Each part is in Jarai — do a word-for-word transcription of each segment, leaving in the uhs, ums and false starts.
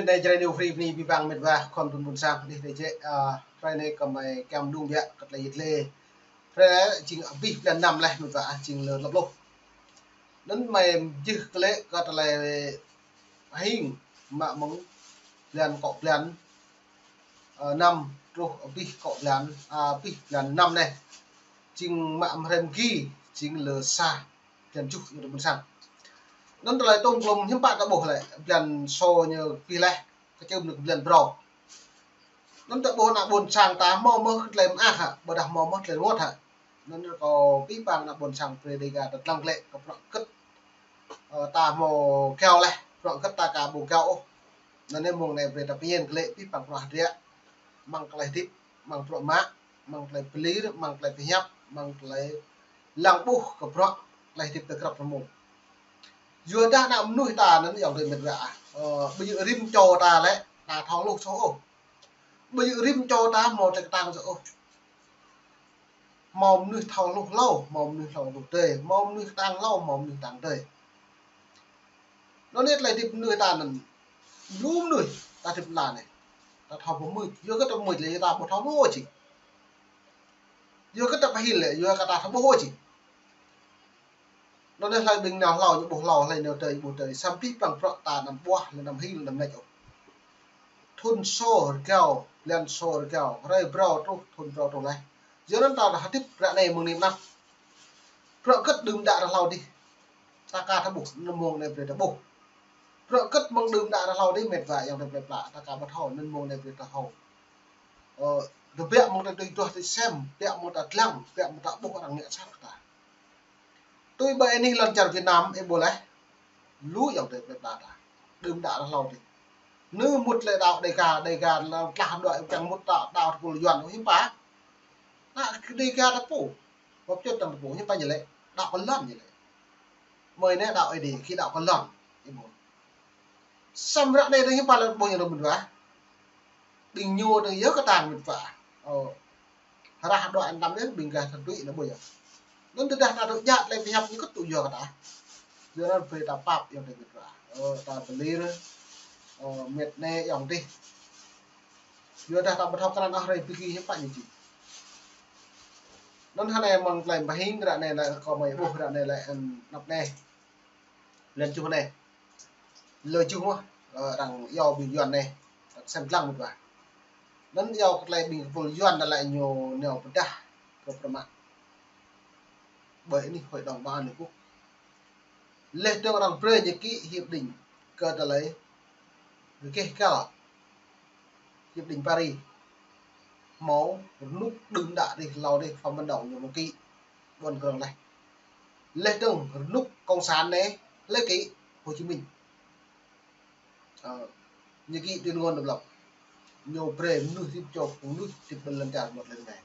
Ơ, jrai ñu free bơni abih bang met wa khŏm tun ƀôn sang dih dih jĕ, ơ, hrơi anai kơmơi kiăng mơdung biă kơ tơlơi yit lê. Hrơi anai jing abih blan năm laih met wa, jing lơ lăp lôh. Anŭn mơi jih kơ lĕ kơ tơlơi hing mă mơ̆ng blan kŏ blan, ơ, năm truh abih kŏ blan, ơ, abih blan năm anai. Jing mă mơ̆ng hrơi mơgi, jing lơ sa blan tơjuh ñu tơ ƀôn sang. Anŭn tơlơi tŏng klŏm hiư̆m pă ta ƀuh lĕ, blan sô ñu abih laih, kơčưm ñu blan phrâo. Anŭn ta ƀuh ană ƀôn sang ta hmâo mơ̆ tơlơi mơak hă, ƀôdah hmâo mơ̆ tơlơi rơngot hă. Anŭn kâo abih bang ană ƀôn sang Brơi Dêga ta lăng lĕ kơ bruă hơgĕt, ơ, ta hmâo gao laih, bruă hơgĕt ta aka ƀu gao ôh. Anŭn anai mông anai brơi ta pơñen kơ lĕ abih bang bruă hơdră, mơ̆ng tơlơi hơdip, mơ̆ng bruă mă, mơ̆ng tơlơi pơlir, mơ̆ng tơlơi pơhiăp, mơ̆ng tơlơi lăng ƀuh kơ bruă tơlơi hơdip ta grăp mông. Yua dah ană mơnuih ta anŭn ayŏng adơi met wa, ơ, ƀu djơ̆ rĭm čô ta lĕ ta thâo hluh soh ôh. Ƀu djơ̆ rĭm čô ta hmâo tơlơi kơtang soh ôh. Hmâo mơnuih thâo hluh hlâo, hmâo mơnuih thâo hluh dơi, hmâo mơnuih kơtang hlâo, hmâo mơnuih kơtang dơi. Anŭn anai tơlơi hơdip mơnuih ta anŭn, lu mơnuih ta hơdip lăn anai, ta thâo pơmưč, yua kơ ta pơmưč lĕ yua ta ƀu thâo hluh ôh jing. Yua kơ ta pơhil lĕ yua kơ ta thâo ƀuh ôh jing. Anŭn anai hlơi ƀing nao hlâo ñu ƀuh hlâo, hlơi nao dơi ñu ƀuh dơi, samơ̆ abih bang bruă ta anăm ƀuah, anăm hil, anăm nač ôh. Thŭn sô rơgao, blan sô rơgao, hrơi phrâo truh, thŭn phrâo truh laih. Yua anŭn ta hơdip ră anai mơ̆ng anai mơnăp. Bruă hơgĕt đưm đă ră hlâo dih, ta aka thâo ƀuh, anŭn mông anai brơi ta ƀuh. Bruă hơgĕt mơ̆ng đưm đă ră hlâo dih met wa ayŏng adơi plơi pla, ta aka ƀu thâo, anŭn mông anai brơi ta thâo. Ơ, tơbiă mơ̆ng tơlơi tui duah tui sem, biă mơ̆ng ta lăng, biă mơ̆ng ta ƀuh arăng ngă sat kơ ta. Tui ƀơi anih lŏn čar Việt Nam ih ƀuh laih, lu ayŏng adơi plơi pla ta, đưm đă ră hlâo dih. Ñu mŭt lĕ đaŏ Dêga, Dêga lăng tlah đuaĭ kiăng mŭt đaŏ, đaŏ tơpul Yuan hiư̆m pă. Ană Dêga ta pô, ƀô̆ čut ta pô, hiư̆m pă ñu lĕ, đaŏ kơ lŏn ñu lĕ. Mơi anai đaŏ Ơi Adai, gih đaŏ kơ lŏn, ih ƀuh. Samơ̆ ră anai dơ̆ng hiư̆m pă lĕ ƀuh ñu dơ̆ng met wa. Ƀing ñu dơ̆ng yơh kơtang met wa. Ơ, rah đuaĭ anăm yơh, ƀing gah tơdui anŭn ƀuh yơh. Anŭn tơdah ta tŭ jăk tơlơi pơhiăp ñu kơ tŭ yua kơ ta. Yua anŭn brơi ta pap ayŏng adơi met wa. Ơ, ta pơlir, ơ, met anai ayŏng adih. Yua dah ta ƀu thâo krăn ôh hrơi pơgi hiư̆m pă ñu jing. Anŭn hơnai mơ̆ng tơlơi pơhing ră anai lĕ kâo mơi ƀuh ră anai lĕ anăp anai. Blan tơjuh anai. Lơ tơjuh mơ̆, ơ, arăng iâu ƀing Yuan anai, arăng sem lăng met wa. Anŭn iâu kơ tơlơi ƀing tơpul Yuan anŭn lĕ ñu nao pơdah kơ bruă mă ƀơi anih Hội đồng Bảo an Liên Hợp Quốc. Laih dơ̆ng arăng brơi ñu ký hiệp định kơ tơlơi rơgêh găl, hiệp định Paris. Hmâo rơnŭk đưm đă rih hlâo rih Phạm Văn Đồng ñu mơ̆ ký ƀuăn krong laih. Laih dơ̆ng rơnŭk cộng sản anai, hlơi ký? Hồ Chí Minh. Ơ, ñu ký tuyên ngôn độc lập. Ñu brơi mơnuih hơdip čô phung mơnuih hơdip ƀơi lŏn čar mơ̆t lĕ anai.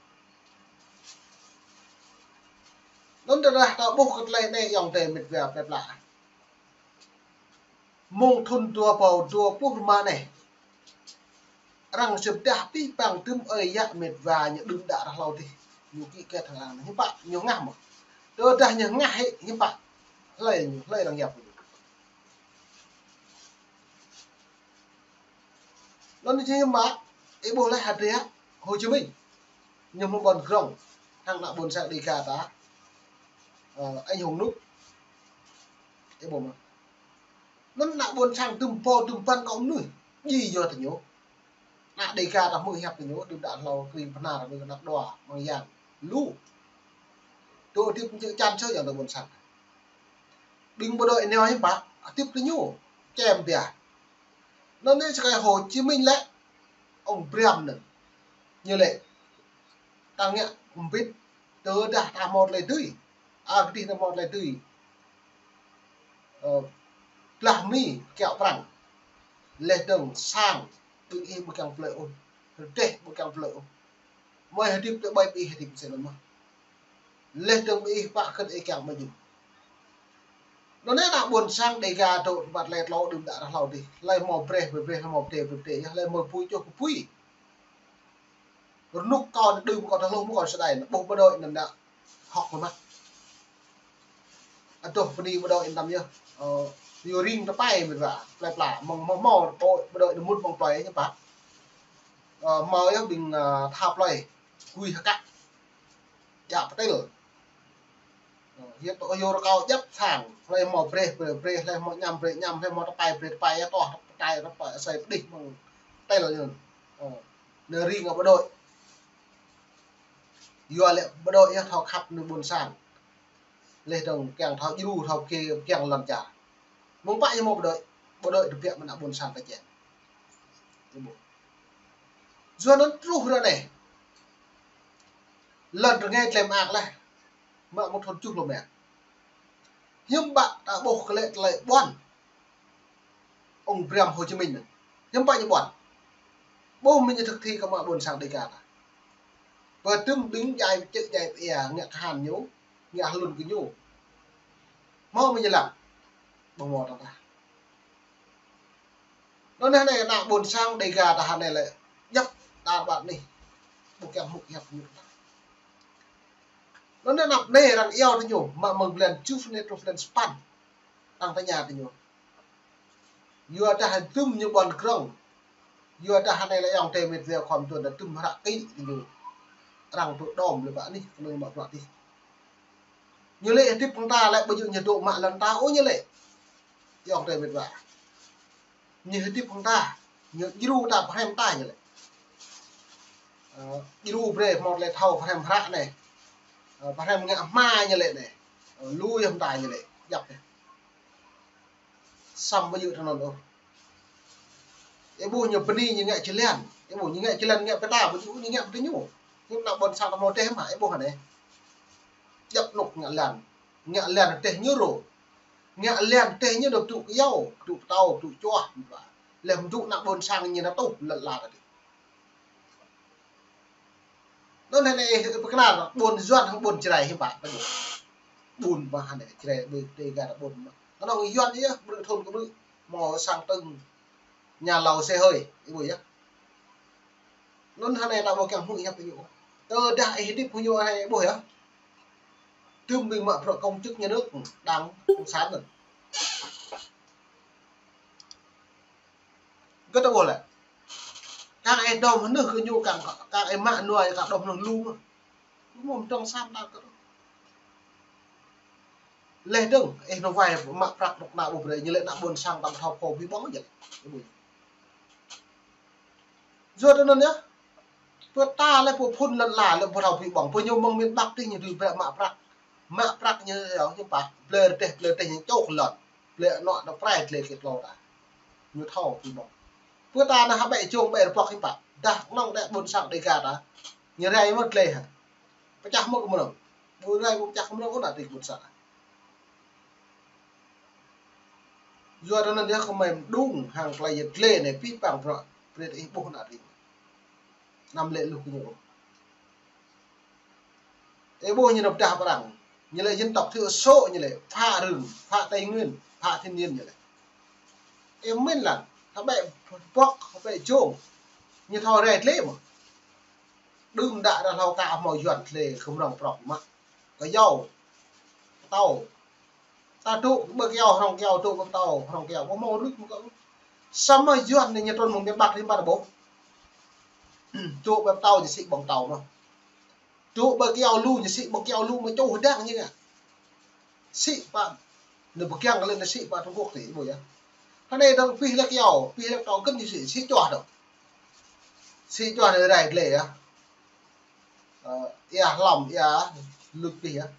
Anŭn tơdah ta ƀuh kơ tơlơi anai ayŏng adơi met wa plơi pla. Mơ̆ng thŭn dua rơbâo dua pluh rơma anai, arăng sĭt dah abih bang tơm ơi yă met wa ñu đưm đă ră hlâo dih. Ñu ký kết hăng arăng, hiư̆m pă ñu hơngah mơ̆. Tơdah ñu hơngah hĭ, hiư̆m pă. Hlơi ñu, hlơi arăng yap ñu. Anŭn jing mă, ih ƀuh laih hơdră Hồ Chí Minh. Ñu hmâo ƀuăn krong, hăng ană ƀôn sang Dêga ta, ơ, anh hùng ƀu ƀuh. Ih ƀuh mơ̆. Anŭn ană ƀôn sang tơm pô tơm păn kơ mơnuih, djai yua tơ ñu. Ană Dêga ta hmư̆ hiăp tơ ñu, đưm đă hlâo kring pơnar, ƀing anăp đua, mơ̆ng yang, lu. Tŭ hơdip mơčư̆ čan sơ ayŏng adơi ƀôn sang. Ƀing bộ đội nao hiư̆m pă, hơdip tơ ñu, čem biă. Anŭn anai sơkai Hồ Chí Minh lĕ, ông Brem anŭn. Ñu lĕ, ta ngă mbĭt, tơdah ta hmâo tơlơi dưi. Ơ, kơdih ta hmâo tơlơi dưi. Ơ, blah Mi kiaŏ prăng. Laih dơ̆ng sang, ƀing ih ƀu kiăng plơi ôh. Rơdêh ƀu kiăng plơi ôh. Mơi hơdip tơ ƀơi ƀing ih hơdip sĭt anŭn mơ̆. Laih dơ̆ng ƀing ih pă kơ̆t ih kiăng mơjum. Anŭn anai ană ƀôn sang Dêga dŏ tơpă tơlơi tlâo đưm đă ră hlâo dih. Hlơi hmâo brơi, brơi, hlơi hmâo pơdơi, pơdơi, hlơi hmâo pui čuh, pui. Rơnŭk kâo đưm kâo ta hluh mơ̆ kâo sơdai, ƀuh bộ đội anŭn đă hŏk mơ̆ mă. Adoh bơni bộ đội anăm yơh. Ơ, Yua ring tơpai mĭt wa, plơi pla, mơ̆ng hmâo hmâo, bộ, bộ đội nơ mŭt mơ̆ng plơi ñu pă. Ơ, hmâo yơh ƀing, ơ, tha plơi, gui hơkă. Djă pơtĭl. Ơ, yơh tơ yua rơkâo djăp sang, hlơi hmâo brơi, brơi, brơi, hlơi hmâo añăm, brơi añăm, hlơi hmâo tơpai, brơi tơpai, yơh tŏh, tơpai, tơpai, asơi pơđih mơ̆ng pơtĭl ñu. Ơ, nơ ring ngă bộ đội. Yua lĕ bộ đội yơh thâo khăp nơ ƀôn sang. Leh dơ̆ng kiăng thâo djru, thâo kê, kiăng lŏn čar. Mơ̆ng pă ñu hmâo bộ đội, bộ đội tơbiă mơ̆ng ană ƀôn sang ta čen. Yua anŭn truh ră anai. Lŏn rơngai tlem ak leh. Mă mơ̆ng thŭn tơjuh lŏm mĕt. Hiư̆m pă ta ƀuh kơ lĕ tơlơi ƀuăn. Ông Brem Hồ Chí Minh anŭn. Hiư̆m pă ñu ƀuăn. Ƀuh mơ̆n ñu thực thi kơ mă ƀôn sang Đêga ta. Pơtŭm ƀing djai pơčĕ djai pơia ngă kơ han ñu, ngă hlŭn kơ ñu. Hmâo mơ̆n ñu lăng. Ƀu hmâo tơdah. Anŭn anai ană ƀôn sang Đêga ta hơnai lĕ djăp đar ƀar anih. Ƀu kiăng hmư̆ hiăp ñu. Anŭn anai anăp anai arăng iâu tơ ñu, mă mơ̆ng blan tơjuh anai truh blan sapăn. Arăng tơña tơ ñu. Yua dah hơdôm ñu ƀuăn krong. Yua dah anai lĕ ayŏng adơi mĕt wa khŏm tuan dah hơdôm hră kĭ tơ ñu. Arăng tŭ đom lĕ ƀă anih, kơnơ̆ng mă bruă tih. Ñu lĕ hơdip hăng ta lĕ ƀu djơ̆ ñu dŏ mă lŏn ta ôh ñu lĕ. Ayŏng adơi mĕt wa. Ñu hơdip hăng ta, ñu djru ta pơhrăm ta ñu lĕ. Ơ, djru brơi hmâo tơlơi thâo pơhrăm hră anai. Ơ, pơhrăm ngă hma ñu lĕ anai. Ơ, lu yơh hăng ta ñu lĕ, djăp anai. Samơ̆ ƀu djơ̆ tơ anŭn ôh. Ih ƀuh ñu bơni ñu ngă jơlan. Ih ƀuh ñu ngă jơlan ngă pơta, ƀu djơ̆ ñu ngă pơtơ ñu. Ñu ană ƀôn sang ta hmâo teh mă, ih ƀuh anai. Djăp anŭn ngă lan. Ngă lan teh ñu rô. Ngă lan teh ñu dŏ tŭ kơyâo, tŭ pơtâo, tŭ čuah. Leh mơ̆ng tŭ ană ƀôn sang ñu nao tŭ lŏn la tơdơi. Anŭn anai ih pơkra ƀôn Yuan hăng ƀôn Jrai hiư̆m pă ta ƀuh. Ƀôn mơ̆ hơnai Jrai ƀơi Đêga ta ƀôn mơ̆. Anŭn Yuan yơh, ƀrư̆ thŭn kơ ƀrư̆. Hmâo sang tơ̆ng nhà lầu xe hơi, ih ƀuh yơh. Anŭn hơnai ta ƀu kiăng hmư̆ hiăp tơ ñu. Tơdah ih hơdip hăng ñu hơnai ih ƀuh yơh. Tơm ƀing mă bruă công chức nhà nước, đảng cộng sản anŭn. Gơ̆t ta ƀuh lĕ. Kang ih dŏm hơnưh kơ ñu, kang, kang ih mă nua, kang dŏm hơnưh lu mơ̆n. Lu mơ̆n dŏng sam ta kơ. Leh dơ̆ng, ih nao wai mă prăk dŏ ană ƀuh brơi, ñu lĕ ană ƀôn sang tam thâo pô ƀi ƀơ̆ng jĕ. Yua tơ anŭn yơh. Pơ ta lĕ pơ phŭn lŏn la lĕ pơ thâo ƀi ƀơ̆ng. Pơ ñu mơ̆ng miền Bắc tih ñu tui brơi mă prăk. Mă prăk ñu yơh ñu pă. Blơi rơdêh, blơi rơdêh ñu čŏk lŏn. Blơi anŏ anŏ prai glai kơ tlâo ta. Ñu thâo ƀi ƀơ̆ng. Pơ ta anai hă ƀĕ jông ƀĕ rơbŏk hiư̆m pă. Dah kơnơ̆ng đĕ ƀôn sang Đêga ta. Ñu rai mơ̆ glai hă. Pơčah mơ̆ kơ mơnơ̆ng. Ƀu rai ƀu pơčah kơ mơnơ̆ng ôh ană tring ƀôn sang. Yua tơ anŭn yơh kơmơi mơđung hăng tơlơi yơh glai anai pĭ păng bruă brơi ih ƀuh ană tring. Anăm lĕ luh kơ ñu ôh. Ih ƀuh ñu nao pơdah pơ arăng. Ñu lĕ dân tộc thiểu số ñu lĕ, phá rừng, phá Tây Nguyên, phá thiên nhiên ñu lĕ. Ih mĭn lăng, hă ƀĕ ƀŏk, hă ƀĕ jông. Ñu thâo rai glai mơ̆. Đưm đă ră hlâo ka hmâo Yuan glai kơ mơnơ̆ng prŏk mă. Kơyâo, pơtâo. Ta tŭ ƀơi kơyâo, hrŏng kơyâo, tŭ ƀơi pơtâo, hrŏng kơyâo. Ƀu hmâo rŭt mơ̆ kơ. Samơ̆ Yuan anai ñu trŭn mơ̆ng miền Bắc hiư̆m pă ta ƀuh. Tŭ ƀơi pơtâo ñu sĭ ƀơ̆ng pơtâo mơ̆n. Tŭ ƀơi kơyâo lu ñu sĭ ƀơ̆ng kơyâo lu mơ̆n čuh hơdang ñu ngă. Sĭ pă. Ñu pơkiăng kơ lĕ ñu sĭ pă Trung Quốc tih ƀuh yơh. Hơnai dơ̆ng pĭ lĕ kơyâo, pĭ lĕ pơtâo kơ̆n ñu sĭ, sĭ čuah dơ̆ng. Sĭ čuah anai rai glai yơh. Ơ, ia hlăm, ia luč pĭ yơh.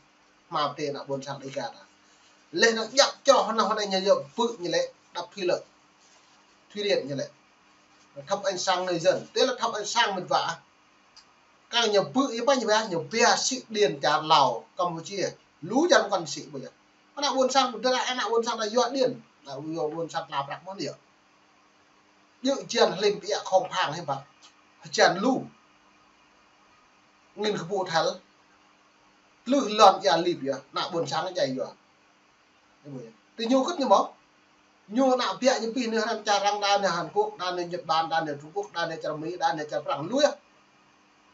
Hmâo tơ ană ƀôn sang Đêga ta. Leh anŭn djăp čoh anŭn hơnai ñu yơh pư̆ ñu lĕ, đập thủy lợi. Thủy điện ñu lĕ. Thắp ánh sáng người dân. Tơ lĕ thắp ánh sáng mĕt wa. Kang ñu pư̆, ih pă ñu pĕ, ñu pĕ sĭ điện čar Lào, Campuchia. Lu čar kăn sĭ ƀu yơh. Ană ƀôn sang, tơdah ană ƀôn sang ta yua điện. Ană ƀôn sang ta prăk mơ̆n yơh. Djơ̆ jăn hlim pia khŏm phang hiư̆m pă. Jăn lu. Ngĭn kơ ƀu thâo. Tlưh lŏn ia lip yơh. Ană ƀôn sang jai yua. Tơ ñu kơ̆t ñu mơ̆. Ñu ană biă ñu pĭ nao hrăm čar arăng, đa nao Hàn Quốc, đa nao Nhật Bản, đa nao Trung Quốc, đa nao čar Mi, đa nao čar Prăng lu yơh.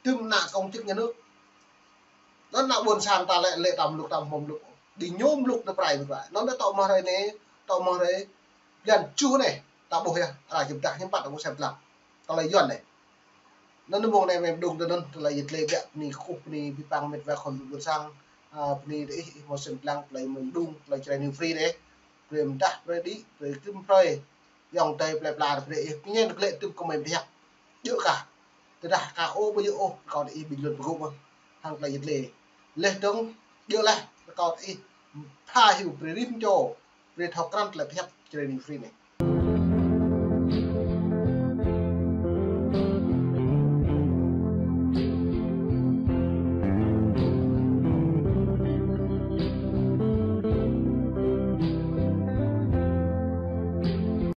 Tơm ană công chức nhà nước. Anŭn ană ƀôn sang ta lĕ, lĕ tam lŭk tam hmâo mlŭk. Đĭ ñu mlŭk nao prai mơ̆n. Anŭn đa tŏ mơ̆ hrơi anai, Tơ̆ mơ̆ng hrơi blan tơjuh anai, ta ƀuh yơh, arăng či pơdah hiư̆m pă ta ƀuh sem tlang. Tơlơi Yuan anai. Anŭn mơ̆ng anai mơ̆ng đung tơ anŭn, tơlơi yơh tơlơi biă, bơni kơkuh, bơni abih bang met wa khul ƀôn sang, a, bơni tơ ih, ih hmâo sem tlang, tơlơi mơ̆ng đung, tơlơi Jrai New Free anai. Brơi mơdah, brơi đĭ, brơi kơ̆m brơi. Ayŏng adơi plơi pla, brơi ih, pơñen glĕ tŭm kơ mơi biă. Djơ̆ kah. Tơdah kah ôh ƀu djơ̆ ôh, rơkâo tơ ih ƀing lŏn pơgŭ mơ̆n. Hăng tơlơi yơh tơlơi. Laih dơ̆ng, djơ̆ laih, rơkâo tơ ih. Pha hyu brơi rĭm čô, brơi thâo krăn tơlơi pơhiăp Jrai New Free anai.